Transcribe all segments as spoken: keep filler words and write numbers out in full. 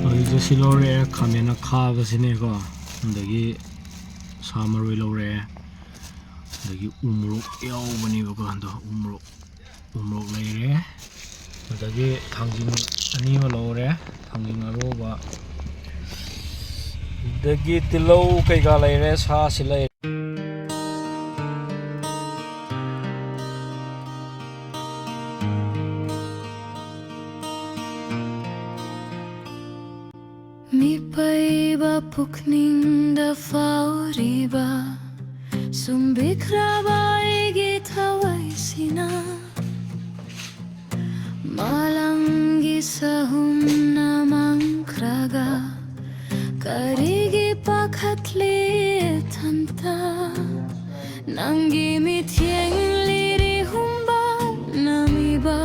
ꯍꯧꯖꯤꯛꯁꯦ ꯁꯤ ꯂꯧꯔꯛꯑꯦ, ꯈꯥꯃꯦꯟ ꯑꯈꯥꯕꯁꯤꯅꯦꯀꯣ, ꯑꯗꯒꯤ ꯁꯥ ꯃꯔꯣꯏ ꯂꯧꯔꯛꯑꯦ, ꯑꯗꯒꯤ ꯎ ꯃꯣꯔꯣꯛ ꯌꯥꯎꯕꯅꯦꯕꯀꯣ꯫ ꯑꯗꯣ ꯎ ꯃꯣꯔꯣꯛ, ꯎ ꯃꯣꯔꯣꯛ ꯂꯩꯔꯦ, ꯑꯗꯒꯤ ꯊꯥꯡꯖꯤꯡ ꯑꯅꯤ ꯑꯃ ꯂꯧꯔꯦ, ꯊꯥꯡꯖꯤꯡ ꯑꯔꯣꯕ, ꯑꯗꯒꯤ ꯇꯤꯜꯍꯧ ꯀꯩꯀꯥ ꯂꯩꯔꯦ, ꯁꯥꯁꯤ ꯂꯩꯔꯦ꯫ ꯃꯤꯄꯩꯕ ꯄꯨꯛꯅꯤꯡꯗ ꯐꯥꯎꯔꯤꯕ ꯁꯨꯝꯕꯤꯈ꯭ꯔꯕ ꯑꯩꯒꯤ ꯊꯋꯥꯏꯁꯤꯅ ꯃꯥꯂꯪꯒꯤ ꯁꯍꯨꯝꯅ ꯃꯥꯡꯈ꯭ꯔꯒ ꯀꯔꯤꯒꯤ ꯄꯥꯈꯠꯂꯤ ꯏꯊꯟꯇ? ꯅꯪꯒꯤ ꯃꯤꯠꯌꯦꯡ ꯂꯤꯔꯤ ꯍꯨꯝꯕ ꯅꯝꯃꯤꯕ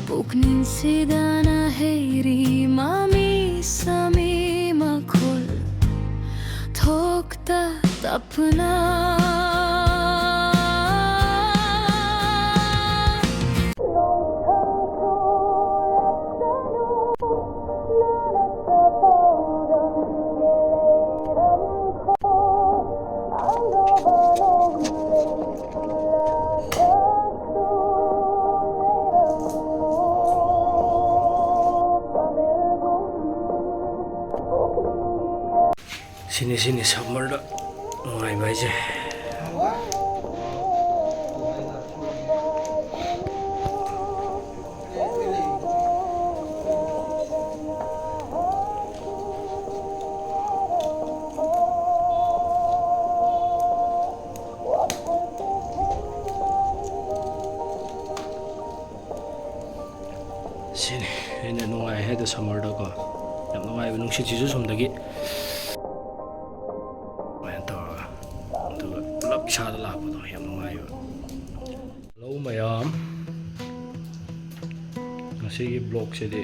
ꯄꯨꯛꯅꯤꯡꯁꯤꯗꯅ ꯍꯩꯔꯤ ꯃꯃꯤ ꯁꯥꯃꯤ ꯃꯈꯣꯜ ꯊꯣꯛꯇ ꯇꯞꯅ꯫ ꯁꯤꯅꯤ, ꯁꯤꯅꯤ ꯁꯝꯃꯔꯗ ꯅꯨꯡꯉꯥꯏꯕ ꯍꯥꯏꯁꯦ꯫ ꯁꯤꯅꯤ ꯑꯩꯅ ꯅꯨꯡꯉꯥꯏ ꯍꯥꯏꯗꯣ ꯁꯝꯃꯔꯗꯀꯣ꯫ ꯌꯥꯝ ꯅꯨꯡꯉꯥꯏꯕ, ꯅꯨꯡꯁꯤꯠꯁꯤꯁꯨ ꯁꯣꯝꯗꯒꯤ ꯑꯗꯨꯃꯥꯏꯅ ꯇꯧꯔꯒ, ꯑꯗꯨꯒ ꯄꯨꯂꯞ ꯏꯁꯥꯗ ꯂꯥꯛꯄꯗꯣ ꯌꯥꯝ ꯅꯨꯡꯉꯥꯏꯕ꯫ ꯍꯜꯂꯣ ꯃꯌꯥꯝ, ꯉꯁꯤꯒꯤ ꯕ꯭ꯂꯣꯛꯁꯤꯗꯤ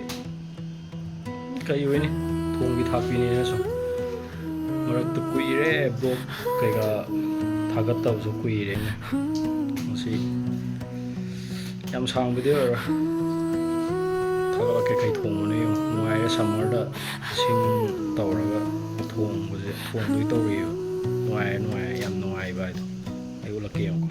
ꯀꯩ ꯑꯣꯏꯅꯤ, ꯊꯣꯡꯕꯤ ꯊꯥꯛꯄꯤꯅꯤꯅ ꯁꯨꯝ ꯃꯔꯛꯇ ꯀꯨꯏꯔꯦ ꯕ꯭ꯂꯣꯛ ꯀꯩꯀꯥ ꯊꯥꯒꯠꯇꯕꯁꯨ ꯀꯨꯏꯔꯦ꯫ ꯉꯁꯤ ꯌꯥꯝ ꯁꯥꯡꯕꯗꯤ ꯑꯣꯏꯔꯣꯏ꯫ ꯊꯥꯒꯠꯂꯛꯀꯦ ꯀꯩ ꯊꯣꯡꯕꯅꯣ ꯌꯦꯡꯉꯣ꯫ ꯅꯨꯡꯉꯥꯏꯔꯦ ꯁꯝꯃꯔꯗ ꯏꯁꯤꯡ ꯇꯧꯔꯒ ꯊꯣꯡꯕꯁꯦ, ꯊꯣꯡꯗꯣꯏ ꯇꯧꯔꯤꯑꯕ꯫ ꯅꯨꯡꯉꯥꯏꯔꯦ, ꯅꯨꯡꯉꯥꯏꯔꯦ, ꯌꯥꯝ ꯅꯨꯡꯉꯥꯏꯕ ꯍꯥꯏꯗꯣ꯫ ꯑꯩ ꯎꯠꯂꯛꯀꯦ ꯌꯦꯡꯉꯣ꯫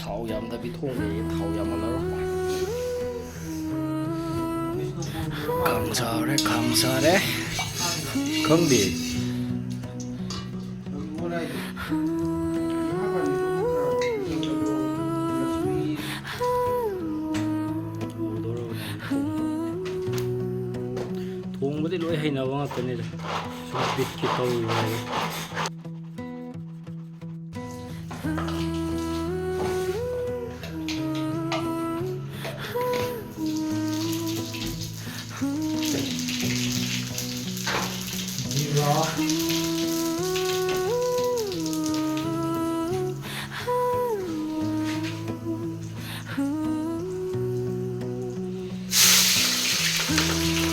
ꯊꯥꯎ ꯌꯥꯝꯗꯕꯤ ꯊꯣꯡꯉꯦ, ꯊꯥꯎ ꯌꯥꯝꯃꯜꯂꯔꯣꯏ꯫ ꯈꯥꯡ ꯁꯥꯔꯦ, ꯈꯥꯡ ꯁꯥꯔꯦ꯫ ꯈꯪꯗꯦ꯫ ꯊꯣꯡꯕꯗꯤ ꯂꯣꯏ ꯍꯩꯅꯕ ꯉꯥꯛꯇꯅꯤꯗ꯫ ꯁꯨꯝ ꯕꯤꯠꯀꯤ ꯇꯧꯔꯤꯕ ꯍꯥꯏꯗꯨꯅꯤ꯫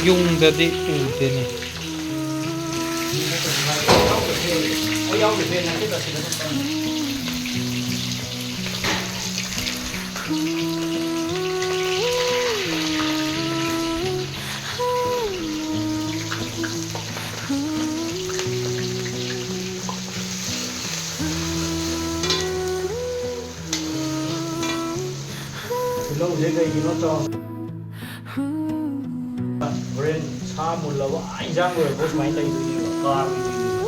ꯌꯨꯝꯗꯗꯤ ꯎꯗꯦꯅꯦ꯫ ꯇꯤꯜꯍꯧꯁꯦ ꯀꯩꯒꯤꯅꯣ ꯆꯥꯎ- ꯍꯣꯔꯦꯟ ꯁꯥ ꯃꯨꯜꯂꯕ, ꯑꯥ, ꯏꯟꯖꯥꯡ ꯂꯣꯏꯔꯛꯄ ꯁꯨꯃꯥꯏꯅ ꯂꯩꯗꯣꯏꯅꯦꯕ, ꯀꯥꯔꯣꯏꯗꯣꯏꯅꯦꯕ꯫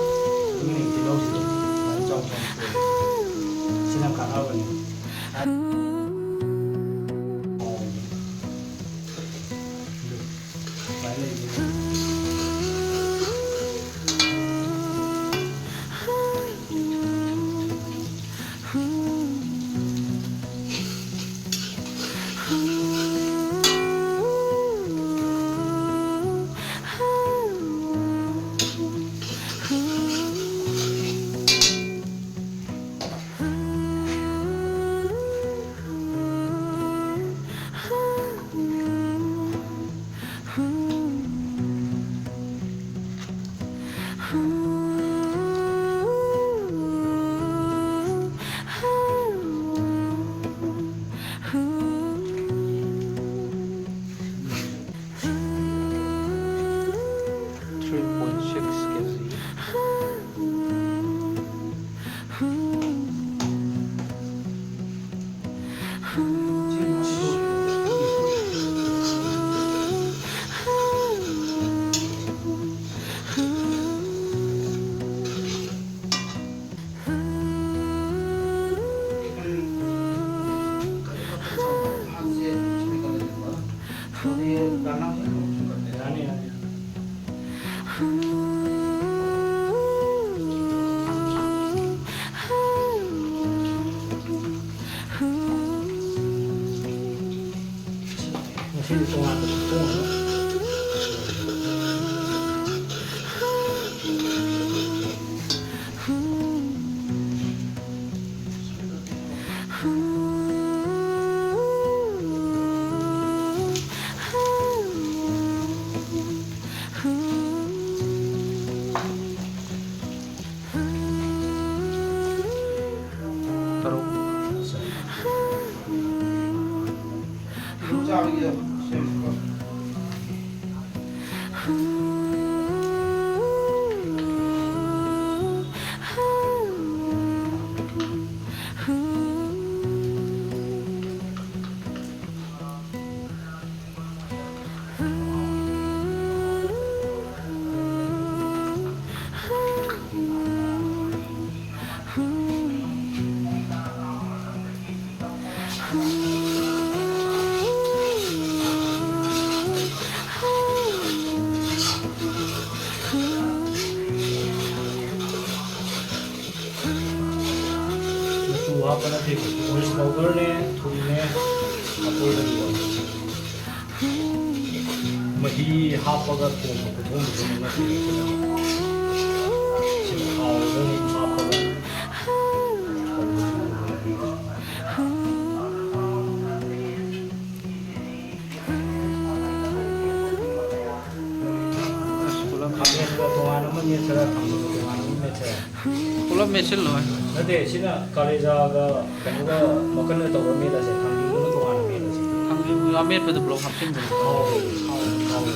ꯑꯗꯨꯒꯤꯅꯦ ꯇꯤꯜꯍꯧꯁꯤꯗꯤ ꯁꯨꯃꯥꯏꯅ ꯆꯥꯎ ꯆꯥꯎꯅ ꯁꯣꯏꯔꯤꯁꯦ꯫ ꯁꯤꯅ ꯀꯥꯟꯅꯕꯅꯤ꯫ ꯁꯨꯃꯥꯏꯅ ꯂꯩꯗꯣꯏꯅꯦ꯫ Three point six K G. ꯉꯁꯤꯗꯤ ꯇꯣꯉꯥꯟꯕ ꯊꯣꯡꯉꯒ꯫ ꯇꯔꯨꯛ꯫ ꯍꯥꯞꯄ ꯅꯠꯇꯦ, ꯑꯣꯔꯤꯖꯤꯅꯦꯜꯅꯦ, ꯊꯨꯝꯅꯦ, ꯑꯇꯣꯏꯕꯗꯤ ꯑꯣꯏꯗꯦ꯫ ꯃꯍꯤ ꯍꯥꯞꯄꯒ ꯊꯣꯡꯕ ꯈꯨꯊꯣꯡꯗꯨꯁꯨ ꯅꯠꯇꯦ꯫ ꯁꯤ ꯊꯥꯎꯗ ꯑꯗꯨꯝ ꯍꯥꯞꯄꯒ ꯑꯁ, ꯄꯨꯂꯞ ꯈꯥꯃꯦꯟꯒ ꯇꯣꯉꯥꯟꯅ ꯑꯃ ꯃꯦꯠꯁꯤꯔꯥ, ꯊꯥꯡꯖꯤꯡꯒ ꯇꯣꯉꯥꯟꯅ ꯑꯃ ꯃꯦꯠꯁꯤꯔꯥ? ꯄꯨꯂꯞ ꯃꯦꯠꯁꯤꯜꯂꯣ꯫ ꯅꯠꯇꯦ, ꯁꯤꯅ ꯀꯥꯂꯦꯖꯥꯒ ꯀꯩꯅꯣꯒ ꯃꯀꯟꯒ ꯇꯧꯔ ꯃꯦꯠꯂꯁꯦ, ꯊꯥꯡꯖꯤꯡꯗꯨꯅ ꯇꯣꯉꯥꯟꯅ ꯃꯦꯠꯂꯁꯦ꯫ ꯊꯥꯡꯖꯤꯡ ꯑꯃꯦꯠꯄꯗꯨ ꯄꯨꯂꯞ ꯍꯥꯞꯆꯤꯟꯕꯅꯦ꯫ ꯍꯥꯎꯋꯦ, ꯍꯥꯎꯋꯦ, ꯍꯥꯎꯋꯦ꯫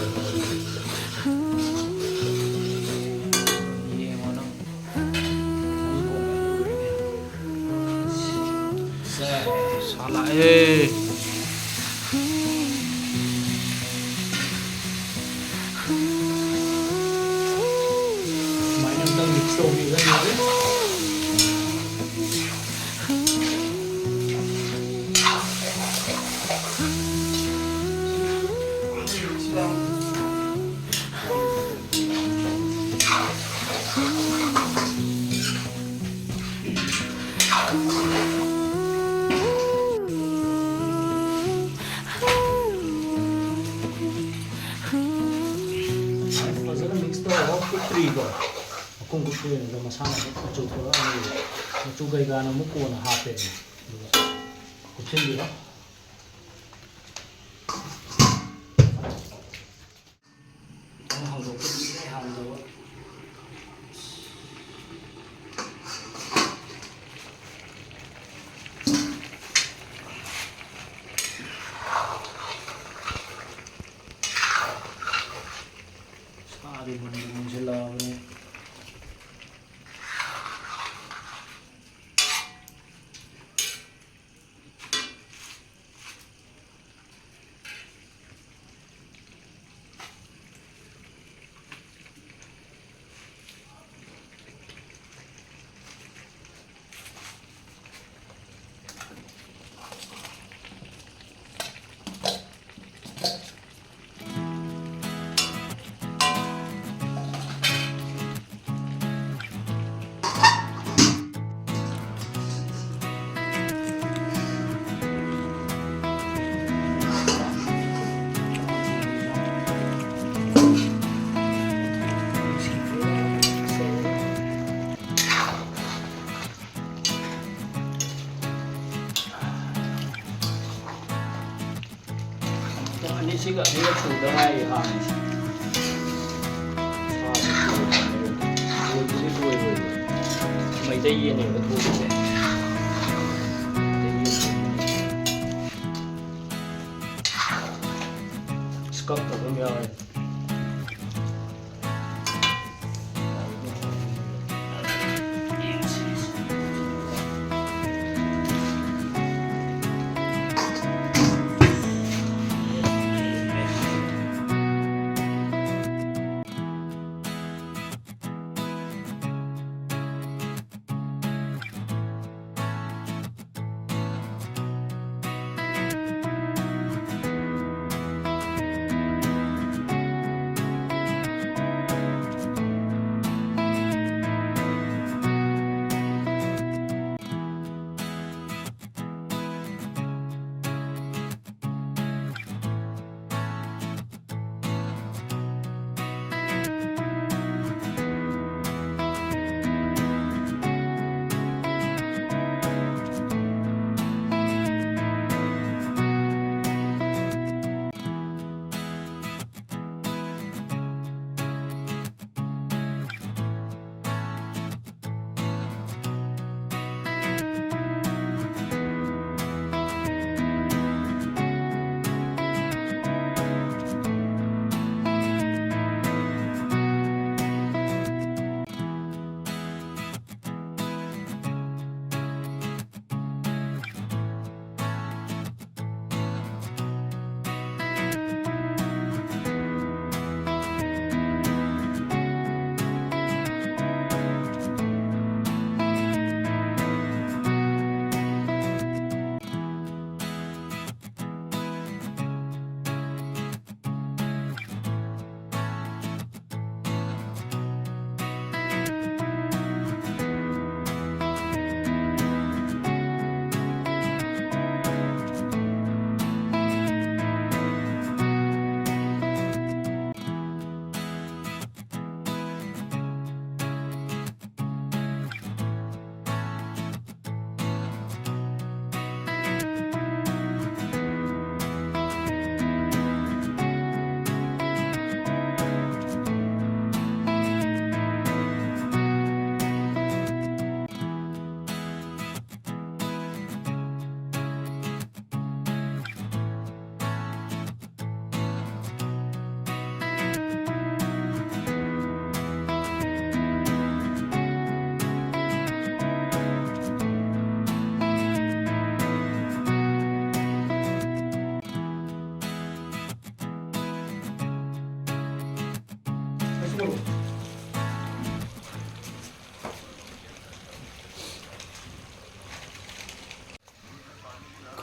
ꯌꯦꯡꯉꯣ ꯅꯪ꯫ ꯁꯥ ꯂꯥꯛꯑꯦ꯫ ꯁꯨꯃꯥꯏꯅ ꯑꯝꯇꯪ ꯃꯤꯛꯁ ꯇꯧꯕꯤꯔꯒ ꯂꯣꯏꯔꯦ꯫ ꯐꯖꯅ ꯃꯤꯛꯁ ꯇꯧꯔꯒ ꯀꯨꯞꯇ꯭ꯔꯤꯀꯣ꯫ ꯃꯈꯨꯝ ꯀꯨꯞꯇ꯭ꯔꯤꯉꯩꯗ ꯃꯁꯥꯅ ꯑꯗꯨꯝ ꯃꯆꯨ ꯊꯣꯛꯂꯛꯑꯅꯦꯕ꯫ ꯃꯆꯨ ꯀꯩꯀꯥꯅ ꯑꯃꯨꯛ ꯀꯣꯟꯅ ꯍꯥꯞꯄꯦꯗꯅ꯫ ꯑꯗꯨꯒ ꯀꯨꯞꯁꯤꯟꯕꯤꯔꯣ꯫ ꯑꯃꯨꯛ ꯍꯥꯡꯗꯣꯛꯄ ꯀꯨꯏꯔꯦ ꯍꯥꯡꯗꯕ꯫ ꯁꯥꯗꯤ ꯃꯨꯟꯕꯨ ꯃꯨꯟꯁꯤꯜꯂꯛꯑꯕꯅꯤ꯫ ꯑꯅꯤꯔꯛ ꯁꯨꯗ ꯉꯥꯏꯔꯤ ꯍꯥꯡꯉꯤꯁꯦ꯫ ꯁꯥꯕ ꯂꯣꯏꯕꯗꯤ ꯂꯣꯏꯔꯣꯏꯕ꯫ ꯃꯩꯇꯩ ꯌꯦꯟꯅꯦꯕ ꯊꯣꯡꯉꯤꯁꯦ꯫ ꯃꯩꯇꯩ ꯌꯦꯟ ꯊꯣꯡꯉꯤꯅꯦ꯫ ꯑꯁ, ꯀꯛꯇꯕ ꯑꯃ ꯌꯥꯎꯔꯦ꯫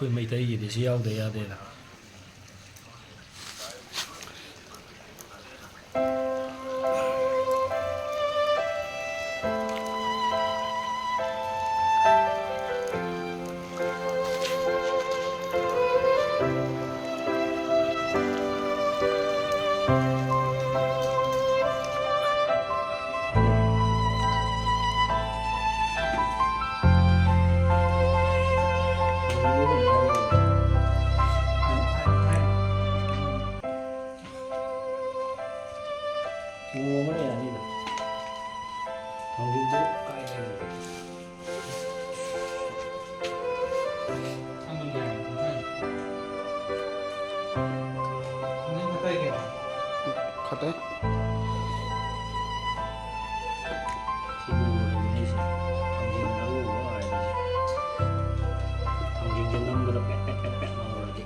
ꯑꯩꯈꯣꯏ ꯃꯩꯇꯩꯒꯤꯗꯤ ꯁꯤ ꯌꯥꯎꯗ ꯌꯥꯗꯦꯅ꯫ ꯃꯣꯔꯣꯛ ꯑꯃꯅ ꯌꯥꯅꯤꯗ꯫ ꯊꯥꯡꯖꯤꯡꯗꯨ ꯀꯥꯏ ꯂꯩꯔꯤꯅꯣ? ꯈꯇꯦ꯫ ꯁꯤ ꯃꯣꯔꯣꯛ ꯑꯅꯤꯁꯦ ꯊꯥꯡꯖꯤꯡ ꯑꯔꯨꯕ ꯍꯥꯏꯕꯁꯦ꯫ ꯊꯥꯡꯖꯤꯡꯁꯦ ꯅꯝꯕꯗ ꯄꯦꯠ ꯄꯦꯠ ꯄꯦꯠ ꯄꯦꯠ ꯂꯥꯎꯔꯗꯤ꯫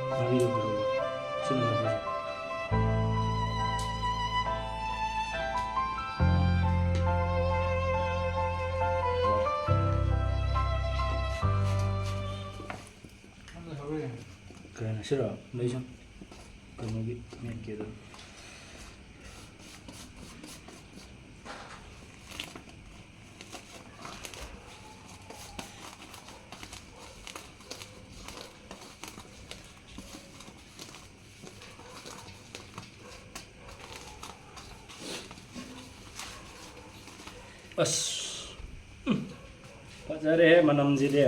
ꯉꯥꯔꯤꯗꯣ ꯀꯩꯗꯧꯕ? ꯁꯤꯅ ꯍꯥꯞꯄꯁꯦ꯫ ꯀꯩꯅꯣ ꯁꯤꯔꯣ? ꯂꯩꯁꯨꯝ ꯀꯩꯅꯣꯒꯤ ꯃꯦꯠꯀꯦ ꯑꯗꯨꯝ꯫ ꯑꯁ, ꯎꯝ, ꯐꯖꯔꯦꯍꯦ ꯃꯅꯝꯁꯤꯗꯤ꯫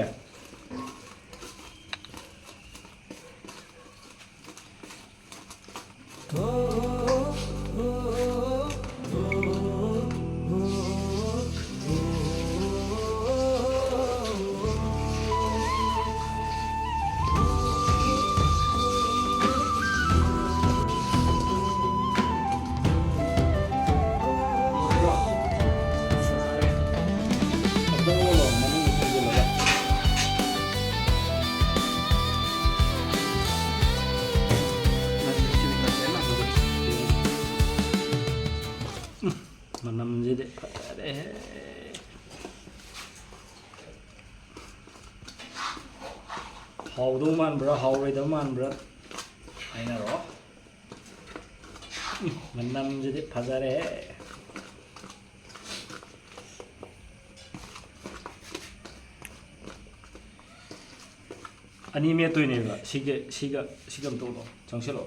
ꯃꯅꯝꯁꯤꯗꯤ ꯐꯖꯔꯦꯍꯦ꯫ ꯍꯥꯎꯗꯧ ꯃꯥꯟꯕ꯭ꯔꯥ ꯍꯥꯎꯔꯣꯏꯗꯧ ꯃꯥꯟꯕ꯭ꯔꯥ ꯍꯥꯏꯅꯔꯣ꯫ ꯎꯝ, ꯃꯅꯝꯁꯤꯗꯤ ꯐꯖꯔꯦꯍꯦ꯫ ꯑꯅꯤ ꯃꯦꯠꯇꯣꯏꯅꯦꯕ꯫ ꯁꯤꯒ ꯁꯤꯒ ꯁꯤꯒ ꯑꯝꯇ ꯎꯠꯂꯣ꯫ ꯆꯪꯁꯤꯜꯂꯣ꯫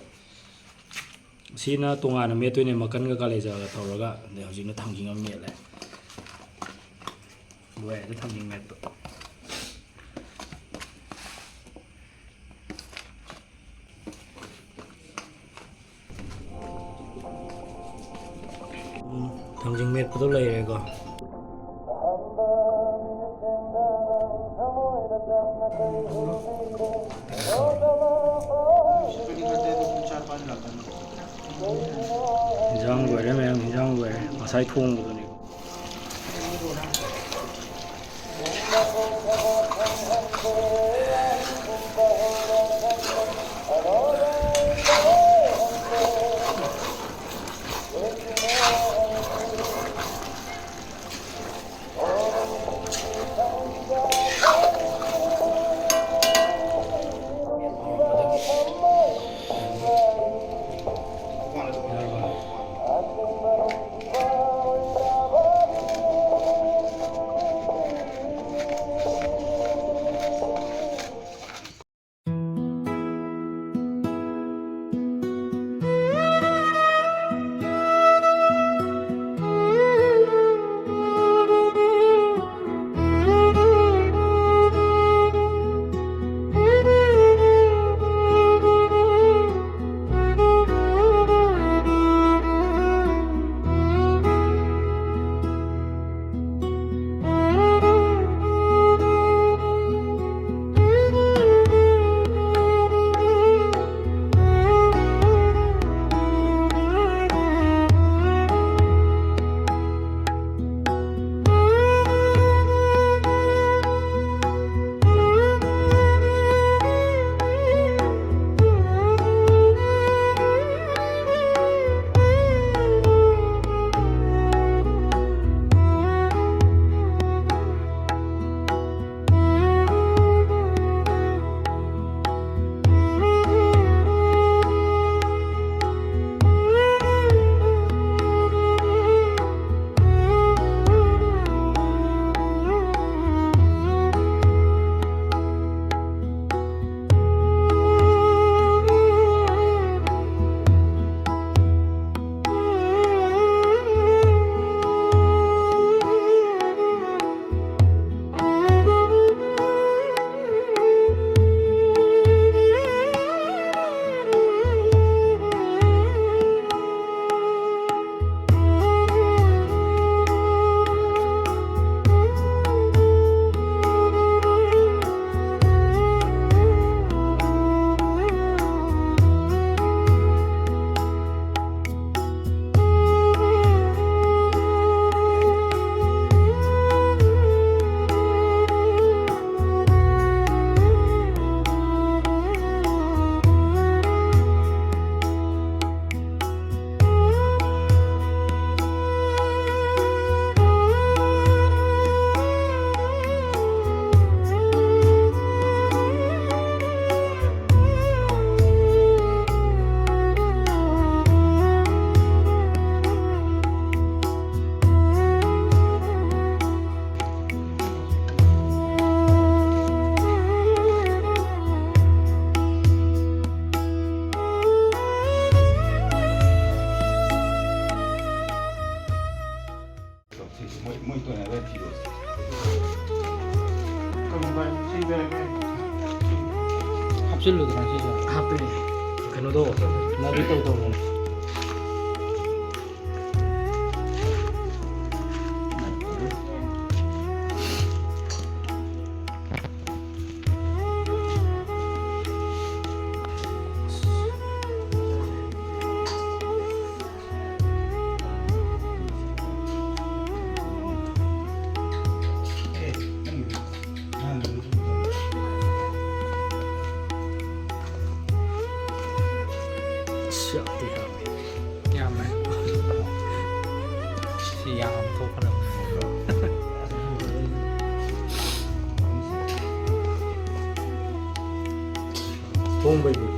ꯁꯤꯅ ꯇꯣꯉꯥꯟꯅ ꯃꯦꯠꯇꯣꯏꯅꯦ, ꯃꯀꯟꯒ ꯀꯥꯂꯦꯖꯥꯒ ꯇꯧꯔꯒ꯫ ꯑꯗꯩ ꯍꯧꯖꯤꯛꯅ ꯊꯥꯡꯖꯤꯡ ꯑꯃ ꯃꯦꯠꯂꯦ꯫ ꯂꯣꯏꯔꯦ ꯊꯥꯡꯖꯤꯡ ꯃꯦꯠꯄ꯫ ꯎꯝ, ꯊꯥꯡꯖꯤꯡ ꯃꯦꯠꯄꯗꯣ ꯂꯩꯔꯦꯀꯣ꯫ ꯏꯟꯖꯥꯡ ꯂꯣꯏꯔꯦ ꯃꯌꯥꯝ, ꯏꯟꯖꯥꯡ ꯂꯣꯏꯔꯦ꯫ ꯉꯁꯥꯏ ꯊꯣꯡꯕꯗꯨꯅꯦ꯫ ꯍꯥꯞꯆꯤꯜꯂꯨꯗꯅ ꯁꯤꯁꯨ꯫ ꯍꯥꯞꯄꯤꯅꯦ꯫ ꯀꯩꯅꯣꯗꯣ꯫ ꯅꯥꯕꯤ ꯇꯧ ꯇꯧꯕꯅꯦ꯫ ꯑꯁ, ꯌꯥꯝꯗꯤ ꯌꯥꯝꯃꯦ꯫ ꯌꯥꯝꯃꯦ꯫ ꯁꯤ ꯌꯥꯝ ꯊꯣꯛꯈ꯭ꯔꯕꯅꯦ꯫ ꯍꯣꯡꯕꯩꯕꯨ